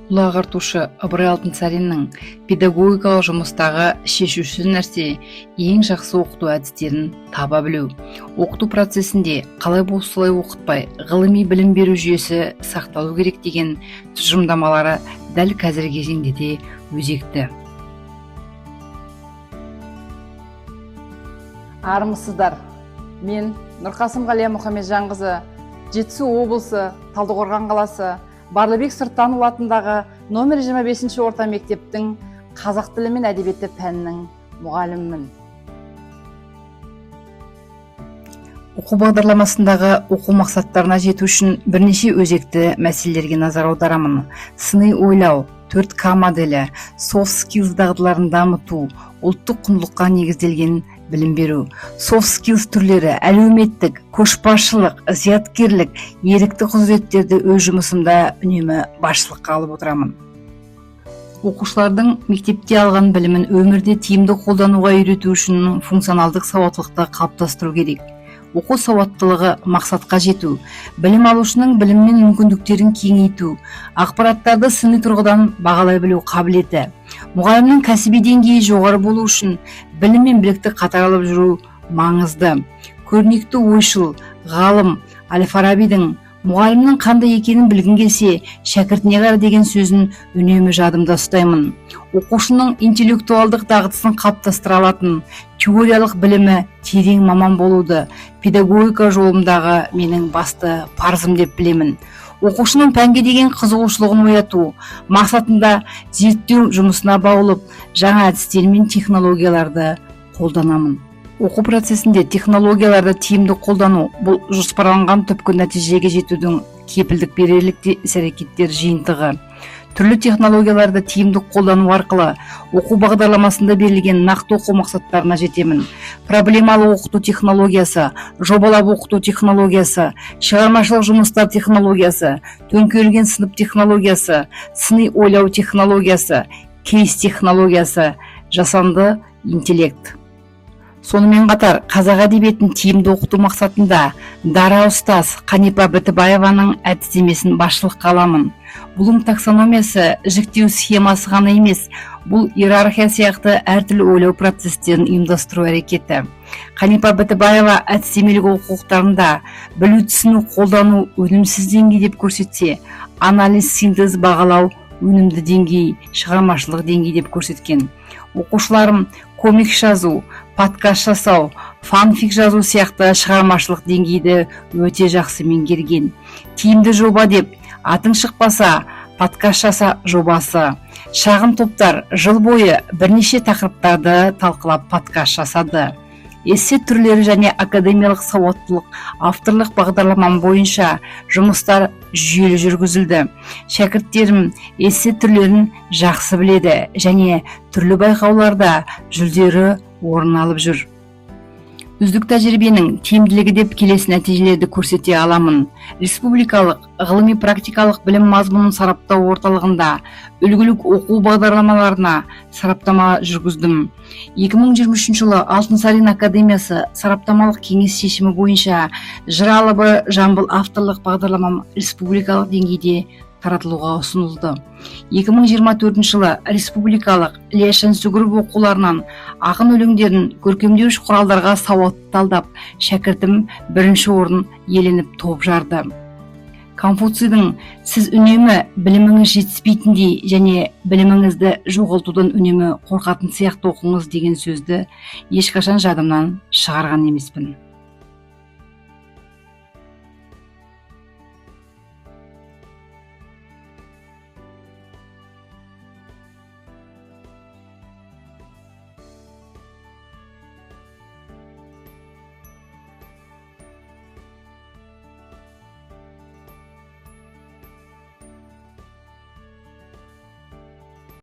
Ұлы ағартушы Ыбырай Алтынсариннің педагогикалық жұмыстағы шешуші нәрсе ең жақсы оқыту әдістерін таба білу. Оқыту процесінде қалай болса солай оқытпай, ғылыми білім беру жүйесі сақталу керек деген тұжырымдамалары дәл қазіргі кезеңде де өзекті. Армысыздар. Мен Нұрқасым Ғалия Мұхамеджанқызы, Жетісу облысы, Талдықорған қаласы, Барлыбек Сырттанұлы атындағы номер 25 орта мектептің қазақ тілі мен әдебиеті пәнінің мұғалімімін. Оқу бағдарламасындағы оқу мақсаттарына жету үшін бірнеше өзекті мәселелерге назар аударамын. Сыни ойлау, 4К моделі, soft skills дағдыларын дамыту, ұлттық құндылыққа негізделген білім беру. Soft skills түрлері әлеуметтік, көшбасшылық, зияткерлік, ерікті құзыреттерді өз жұмысымда үнемі басшылыққа алып отырамын. Оқушылардың мектепте алған білімін өмірде тиімді қолдануға үйрету үшін функционалдық сауаттылықты қалыптастыру керек. Оқу сауаттылығы мақсатқа жету, білім алушының білім мен мүмкіндіктерін кеңейту, ақпараттарды сыни тұрғыдан бағалай білу қабілеті. Мұғалімнің кәсіби деңгейі жоғары болу үшін білім мен білікті қатар алып жүру маңызды. Көрнекті ойшыл, ғалым Әл-Фарабидің мұғалімнің қандай екенін білгің келсе, шәкіртіне қара деген сөзін үнемі жадымда ұстаймын. Оқушының интеллектуалдық дағдысын қалыптастыра алатын, теориялық білімі терең маман болуды педагогика жолымдағы менің басты парызым деп білемін. Оқушының пәнге деген қызығушылығын ояту мақсатында зерттеу жұмысына баулып, жаңа әдістер мен технологияларды қолданамын. Оқу процесінде технологияларды тиімді қолдану бұл жоспарланған түпкі нәтижеге жетудің кепілдік берерлік іс-әрекеттер жиынтығы. Түрлі технологияларды тиімді қолдану арқылы оқу бағдарламасында берілген нақты оқу мақсаттарына жетемін. Проблемалы оқыту технологиясы, жобалап оқыту технологиясы, шығармашылық жұмыстар технологиясы, төңкерілген сынып технологиясы, сыни ойлау технологиясы, кейс технологиясы, жасанды интеллект. Сонымен қатар қазақ әдебиетін тиімді оқыту мақсатында дара ұстаз Қанипа Бітібаеваның әдістемесін басшылыққа аламын. Блум таксономиясы жіктеу схемасы ғана емес, бұл иерархия сияқты әртүрлі ойлау процестерін ұйымдастыру әрекеті. Қанипа Бітібаева әдістемелік оқулықтарында білу, түсіну, қолдану өнімсіз деңгей деп көрсетсе, анализ, синтез, бағалау өнімді деңгей, шығармашылық деңгей деп көрсеткен. Оқушыларым комикс жазу, подкаст жасау, фанфик жазу сияқты шығармашылық деңгейді өте жақсы меңгерген. Тиімді жоба деп атың шықпаса, подкаст жаса жобасы. Шағын топтар жыл бойы бірнеше тақырыптарды талқылап подкаст жасады. Эссе түрлері және академиялық сауаттылық авторлық бағдарламам бойынша жұмыстар жүйелі жүргізілді. Шәкірттерім эссе түрлерін жақсы біледі және түрлі байқауларда жүлделі орын алып жүр. Үздік тәжірибенің тиімділігі деп келесі нәтижелерді көрсете аламын. Республикалық ғылыми-практикалық білім мазмұнын сараптау орталығында үлгілік оқу бағдарламаларына сараптама жүргіздім. 2023 жылы Алтынсарин академиясы сараптамалық кеңес шешімі бойынша жыр алыбы Жамбыл авторлық бағдарламам республикалық деңгейде таратылуға ұсынылды. 2024 жылы республикалық Ілияс Жансүгіров оқуларынан ақын өлеңдерін көркемдеуіш құралдарға сауатты талдап, шәкіртім бірінші орын иеленіп топ жарды. Конфуцийдің сіз үнемі біліміңіз жетіспейтіндей және біліміңізді жоғалтудан үнемі қорқатын сияқты оқыңыз деген сөзді ешқашан жадымнан шығарған емеспін.